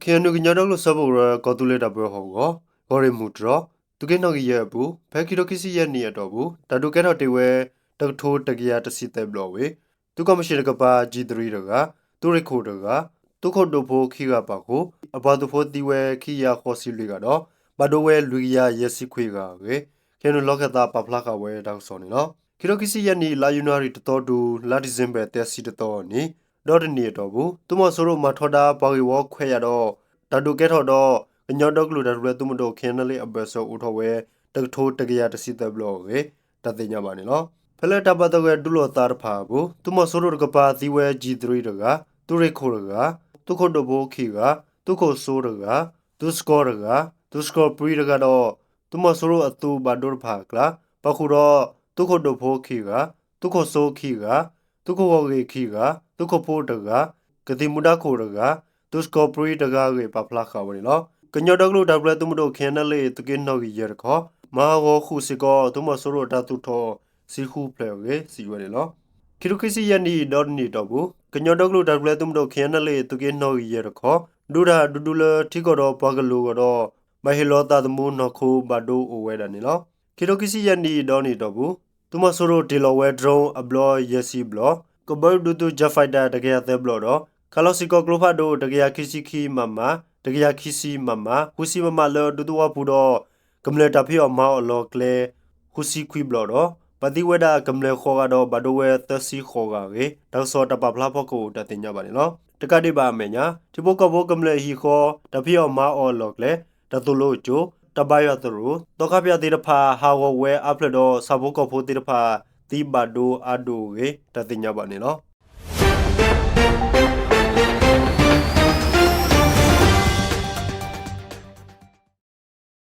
ခ့ၣ်အဲၣ်ယူၣ် ကညီဒီကလုာ်စၢဖှိၣ်ကရၢ ကီၢ်သူလ့ၤတၢ်ပၢဟီၣ်ကဝီၤ ကီၢ်ရ့ၣ်မုၢ်တြီၤ သုးက့နီၣ်ဂံၢ်ယဲၢ်အပူၤ ဖဲခံထိခံဆံယဲၢ်နံၣ်အတီၢ်ပူၤ တၢ်ဒုးကဲထီၣ်တ့ၢ်ဝဲ တကထိတကယၤတဆံသၢဘျီအဝံၤ သုးကီၣ်မံၣ်ၡ့ၣ်တကပၤ G three တဂၤ, သုးရ့ၣ်ခိၣ်တဂၤ, သုးခိၣ်ဒိၣ်ဖိခံဂၤပာ်ဃုာ် အပှၤသုးဖိသံဝဲခံကယၤဃိးဆံလွံၢ်ဂၤဒီး ဘၣ်ဒိဝဲလွံၢ်ကယၤယဲၢ်ဆံခွံဂၤအဂ့ၢ် ခ့ၣ်အဲၣ်ယူၣ်လီၢ်ခၢၣ်သးပာ်ဖျါဃာ်ဝဲတၢ်ကစီၣ်န့ၣ်လီၤ. ခံထိခံဆံယဲၢ်နံၣ် လါယနူၤအါရံၤတသီတုၤ လါဒံၣ်စ့ဘၢၣ်သၢဆံတသီအနံၤ ဒီတနံၣ်အတီၢ်ပူၤ သုးမီၤစိရိၤမၤထီဒါပှၤဂ့ၢ်ဝီခွဲးယာ်ဒီး တၢ်ဒုးကဲထီၣ်ဒီး ကညီဒီကလုာ်တၢ်ထူၣ်ဖျဲးသုးမုၢ်ဒိၣ် ခ့ၣ်အဲၣ်ယူၣ်လီၢ်အဘၢၣ်စၢၤအိၣ်ထီၣ်ဝဲ တကထိတကယၤတဆံသၢဘျီအဂ့ၢ် တၢ်သ့ၣ်ညါဘၣ်န့ၣ်လီၤ. ဖဲလၢတၢ်ဘၣ်သဂၢၢ်ဒုးလိာ်သးတဖၣ်အပူၤ သုးမီၤစိရိၤတကပၤသံဝဲ G three တဂၤ, သုးရ့ၣ်ခိၣ်တဂၤ, သုးခိၣ်ဒိၣ်ဖိခံဂၤ, သုးခိၣ်စိတဂၤ, သုးစကီၤတဂၤ, သုးစကီၤပြံတဂၤဒီး သုးမီၤစိရိၤအသုးဘၣ်ဒိတဖၣ်အကျါ ပာ်ဃုာ်ဒီး သုးခိၣ်ဒိၣ်ဖိခံဂၤ, သုးခိၣ်စိခံဂၤ, သုးခိၣ်ဂီၤဂ့ၢ်ခံဂၤ, သုးခိၣ်ဖိတဂၤ, ကသံၣ်မူဒါခိၣ်တဂၤ, သုးစကီၤပြံတဂၤအဂ့ၢ် ပာ်ဖျါဃာ်ဝဲန့ၣ်လီၤ. ကညီဒီကလုာ်တၢ်ထူၣ်ဖျဲးသုးမုၢ်ဒိၣ် ခ့ၣ်အဲၣ်ယူၣ်လီၢ် သုးက့နီၣ်ဂံၢ်ယဲၢ်တခီ မၤဟးဂီၤဃုာ်စ့ၢ်ကီး သုးမီၤစိရိၤအတၢ်သူၣ်ထီၣ် ဆံဃုဖျၢၣ်အဂ့ၢ် စံးဝဲန့ၣ်လီၤ. ခံထိခံဆံယဲၢ်နံၣ် ဒီတနံၣ်အတီၢ်ပူၤ ကညီဒီကလုာ်တၢ်ထူၣ်ဖျဲးသုးမုၢ်ဒိၣ် ခ့ၣ်အဲၣ်ယူၣ်လီၢ် သုးက့နီၣ်ဂံၢ်ယဲၢ်တခီ ဒုးတၢ်ဒုးဒုလၢထံကီၢ်ဒီးပှၤကလုာ်အဂီၢ်ဒီး ဘၣ်ဟ့ၣ်လီၤသးသမူနီၢ်ခိဘၣ်ဒိအိၣ်ဝဲဒၣ်န့ၣ်လီၤ. ခံထိခံဆံယဲၢ်နံၣ် ဒီနံၣ်အတီၢ်ပူၤ သုးမီၤစိရိၤတ့ၢ်လီၤဝဲ drone အဘျီယဲၢ်ဆံဘျီ, ကဘီယူၤဒုးသုး jet fighter တကယၤသၢဘျီဒီး ခးလီၤစ့ၢ်ကီးကျိဖးဒိၣ် တကယၤခံဆံခံ MM, တကယၤခံဆံ MM, ဃုဆံ MM လၢဒူသဝီပူၤဒီး ကမျၢၢ်တၢ်ဖံးအီၣ်မၤအီၣ်အလီၢ်ကျဲ ဃုဆံခွံဘျီဒီး ပှၤသံဝဲဒၣ်ကမျၢၢ်ဃိးဂၤဒီးဘၣ်ဒိဝဲသၢဆံဃိးဂၤအဂ့ၢ် တၢ်ကစီၣ်တၢ်ပာ်ဖျါဖီခိၣ် တၢ်သ့ၣ်ညါဘၣ်န့ၣ်လီၤ. တကးဒံးဘၣ်အမဲာ်ညါ ထံဖိကီၢ်ဖိကမျၢၢ်ဟံၣ်ဃီ တၢ်ဖံးအီၣ်မၤအီၣ်အလီၢ်ကျဲ, တၢ်သိၣ်လိအစိၤ, တၢ်ဘါယွၤသရိာ်, သီခါဖၠၣ်သ့ၣ်တဖၣ် ဟးဂီၤဝဲအါဖျၢၣ်ဒီး ဆၣ်ဖိကီၢ်ဖိသ့ၣ်တဖၣ် သံဘၣ်ဒိအါဒိၣ်အဂ့ၢ် တၢ်သ့ၣ်ညါဘၣ်န့ၣ်လီၤ.